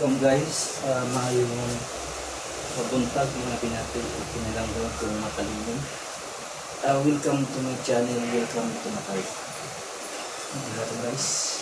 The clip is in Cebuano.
Welcome guys, maayong pabuntag, mga pinati o pinalangga kung matalingon. Welcome to my channel, welcome to my life. Ano guys?